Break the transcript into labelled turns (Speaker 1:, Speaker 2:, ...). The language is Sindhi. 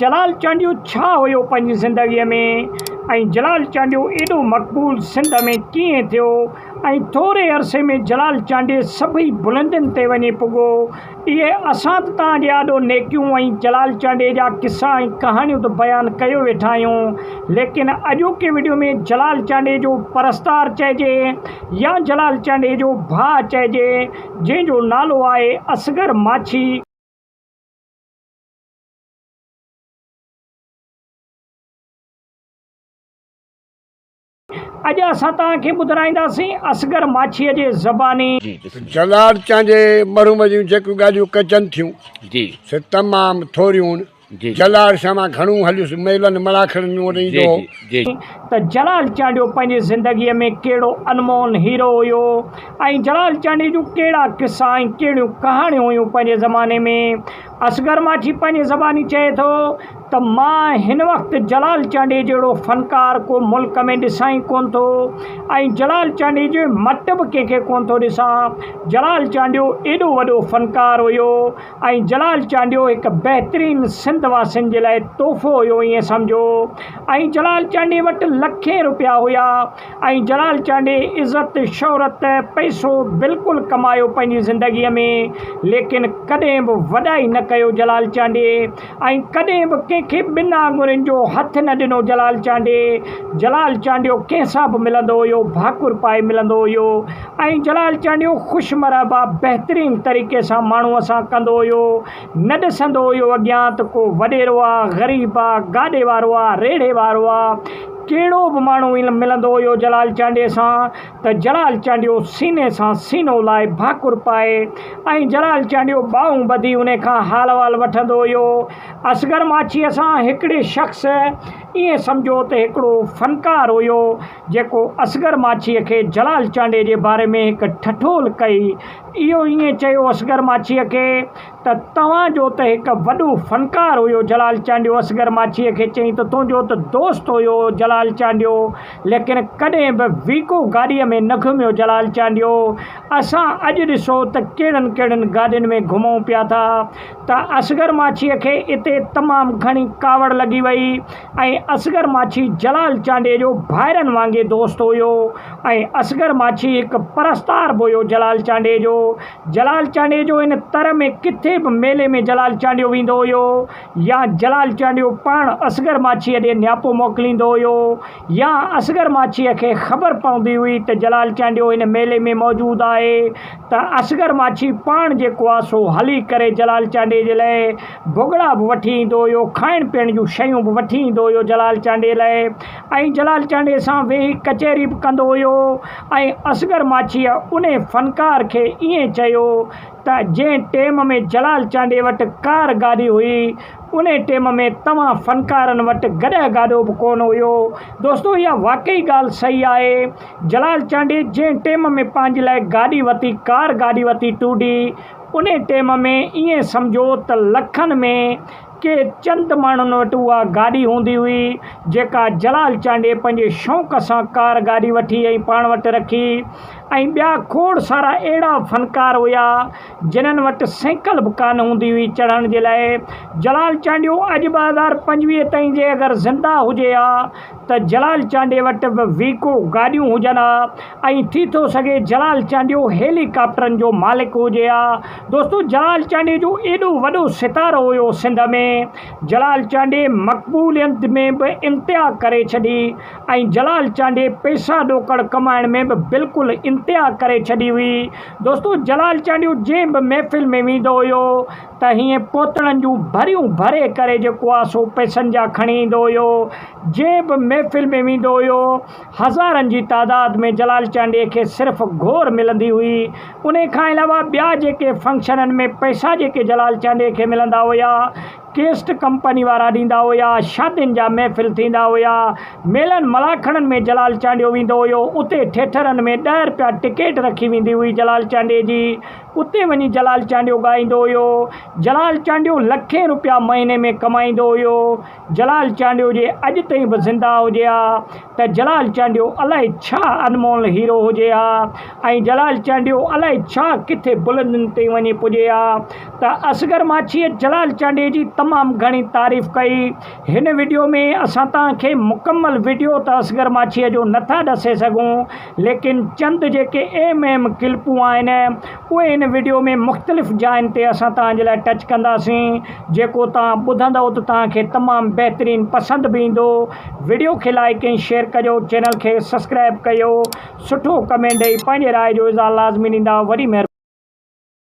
Speaker 1: جلال چانڊيو ڇا هيو پنهنجي زندگيء ۾ ۽ جلال چانڊيو ايڏو مقبول سنڌ ۾ ڪيئن ٿيو ۽ ٿوري عرصي ۾ جلال چانڊيي سڀئي بلندين تي وڃي پڳو. اهي اسان ته توهان جي آڏو نيڪيون ۽ جلال چانڊيي جا قصا ۽ ڪهاڻيون ته بيان ڪيو ويٺا آهيون ليڪن اڄوڪي وڊيو ۾ جلال چانڊيي جو پرستار چئجي يا جلال چانڊيي جو ڀاء چئجي جنهن جو نالو آهي اصغر ماڇي. اڄ اسان توهان کي ٻڌرائينداسين اصغر ماڇيء جي زباني.
Speaker 2: جلال چانڊيي مرحوم جون جيڪيون ڳالهيون ڪجن ٿيون سي تمام ٿوريون. جلال سان مان گهڻو هليس، ميلن ملاکڙن ۾ مون وٽ ايندو هو.
Speaker 1: ته جلال چانڊيو پنهنجي زندگيء ۾ ڪهڙو انمول هيرو هيو ۽ جلال چانڊيي جون ڪهڙا قصا ۽ ڪهڙيون ڪهاڻيون هيون پنهنجي زماني ۾. اصغر ماڇي پنهنجي زباني چئي ٿو ته مان هن وقت جلال چانڊيي جهڙو فنڪار ڪو ملڪ ۾ ڏسان ئي ڪونه ٿو ۽ جلال چانڊيي جي مٽ به ڪنهن کي ڪونه ٿو ڏسان. جلال چانڊيو ايڏو وڏو فنڪار هيو ۽ جلال چانڊيو هڪ بهترين سنڌ واسين جي لاء تحفو هيو ائين سمجهو ۽ جلال چانڊيي وٽ لکين روپيا هيا ۽ جلال چانڊيي عزت، شهرت، پئسو بلڪل ڪمايو پنهنجي زندگيء ۾ ليڪن ڪڏهن به وڏائي نه ڪيو جلال چانڊيي ۽ ڪڏهن به ڪنهن کي ٻن آڱرين جو هٿ نه ڏنو جلال چانڊيي. جلال چانڊيو ڪنهن سان به ملندو هيو ڀاڪر پائي ملندو هيو ۽ جلال چانڊيو خوش مرحبا بهترين طريقي سان ماڻهوء سان ڪندو هيو نه ڏسندو هيو اڳيان ته ڪو وڏيرو آ، غريب آ، گاڏي وارو آ، ريڙهي وارو آ، ڪهڙو به ماڻهو ملندو هيو جلال چانڊيي سان ته جلال چانڊيو سيني سان سينو لائي ڀاڪر پائي ۽ جلال چانڊيو ٻانهون ٻڌي انهي کان حال احوال وٺندو هيو. اصغر ماڇيء سان هڪڙي شخص ائين سمجهو ته هڪڙو فنڪار هيو جيڪو اصغر ماڇيء کي جلال چانڊيي جي باري ۾ هڪ ٺٺول ڪئي. اهو ائين چيو اصغر ماڇيء کي ته توهان جو ته هڪ وڏو فنڪار هيو جلال چانڊيو اصغر ماڇيء کي چيائين ته تنهنجو ته دوست هيو جلال چانڊيو ليڪن ڪڏهن به ويگو گاڏيء ۾ نه گهميو جلال چانڊيو اسان اڄ ڏسو ته ڪهڙن ڪهڙن گاڏين ۾ گهمون پيا ٿا ته اصغر ماڇيء کي اتي تمام گهڻي ڪاوڙ لڳي وئي ۽ اصغر ماڇي جلال چانڊيي جو ڀائرن وانگي دوست هيو ۽ اصغر ماڇي هڪ پرستار به هيو جلال چانڊيي جو جلال چانڊيي جو ان تر ۾ ڪٿي به ميلي ۾ جلال چانڊيو ويندو هيو يا جلال چانڊيو پاڻ اصغر ماڇيء ڏي نياپو موڪليندو هيو يا اصغر ماڇيء کي خبر پوندي هئي ته جلال چانڊيو هن ميلي ۾ موجود آهي ته اصغر ماڇي پاڻ جيڪو آ سو هلي ڪري جلال چانڊيي جي لئه ڀڳڙا به وٺي ايندو هيو کائڻ پيئڻ جون شيون به وٺي ايندو هيو جلال چانڊيي لئه ۽ جلال چانڊيي سان ويهي ڪچهري به ڪندو هيو. ۽ اصغر ماڇيء انهي فنڪار کي ائين چيو ته جنهن ٽيم ۾ جلال چانڊيي وٽ ڪار گاڏي هئي انهي ٽيم ۾ توهان فنڪارن وٽ گڏهه گاڏو به ڪونه هيو. دوستو اها واقعي ڳالهه صحيح آهي جلال چانڊيي جنهن ٽيم ۾ پنهنجي لاء گاڏي وتي ڪار گاڏي وتي ٽو ڊي انهي ٽيم ۾ ائين سمجهو ته لکن ۾ ڪي چند ماڻهن وٽ اها گاڏي هوندي هئي، جيڪا جلال چانڊيي پنهنجي شوق سان ڪار گاڏي وٺي ۽ پاڻ وٽ رکي ۽ ٻيا کوڙ سارا اهڙا فنڪار هيا، جنھن وٽ سائيڪل به ڪانه هوندي هئي چڙهڻ جي لاء. جلال چانڊيو اڄ 2025 تائين جي اگر زنده هجي ها ته جلال چانڊيي وٽ به ويڪو گاڏيون هجن ها ۽ ٿي ٿو سگهي جلال چانڊيو هيلي ڪاپٽرن جو مالڪ هجي ها. دوستو جلال چانڊيي جو ايڏو وڏو ستارو هيو سنڌ ۾ جلال چانڊيي مقبوليت ۾ به انتها ڪري ڇڏي ۽ جلال چانڊيي پئسا ڏوڪڙ ڪمائڻ ۾ به بلڪل انتها ڪري ڇڏي هئي. دوستو جلال چانڊيو جنهن به محفل ۾ ويندو هيو ته هيئن پوتڙن جون ڀريون ڀري ڪري جيڪو آ سو پئسن جا کڻي ايندو هيو. جنهن به محفل ۾ ويندو هيو، هزارن جي تعداد ۾ جلال چانڊيي کي صرف گهور ملندي هئي. انهي کان علاوه ٻيا جيڪي فنڪشنن ۾ پئسا جيڪي جلال چانڊيي کي ملندا هيا، ڪيسٽ ڪمپني وارا ڏيندا هيا، شادين جا محفل ٿيندا هيا، ميلن ملاکڙن ۾ جلال چانڊيو ويندو هيو، اتي ٿيٽرن ۾ ڏهه رپيا ٽڪيٽ رکي ويندي هئي جلال چانڊيي جي. اتي وڃي جلال چانڊيو ڳائيندو هيو. جلال چانڊيو لکين روپيا مهيني ۾ ڪمائيندو هيو. جلال چانڊيو جي اڄ تائين به زنده هجي ها ته جلال چانڊيو الائي ڇا انمول هيرو هجي ها ۽ جلال چانڊيو الائي ڇا ڪٿي بلندين تائين وڃي پڄي ها ته اصغر ماڇيء جلال چانڊيي جي تمام گهڻي تعريف ڪئي. هن وڊيو ۾ اسان توهان کي مڪمل وڊيو ته اصغر ماڇيء جو نٿا ڏسي سگهون ليڪن چند جيڪي اهم اهم ڪلپون آهن اهي هن وڊيو ۾ مختلف جاين تي اسان توهان جي لاء ٽچ ڪنداسين جيڪو توهان ٻڌندؤ ته توهان کي تمام بهترين پسند به ايندو وڊيو کي لائيڪ ۽ شيئر ڪجو چينل کي سبسڪرائب ڪيو سٺو ڪمينٽ ڏئي پنهنجي راء جو اظهار لازمي ڏيندا وڏي مهرباني.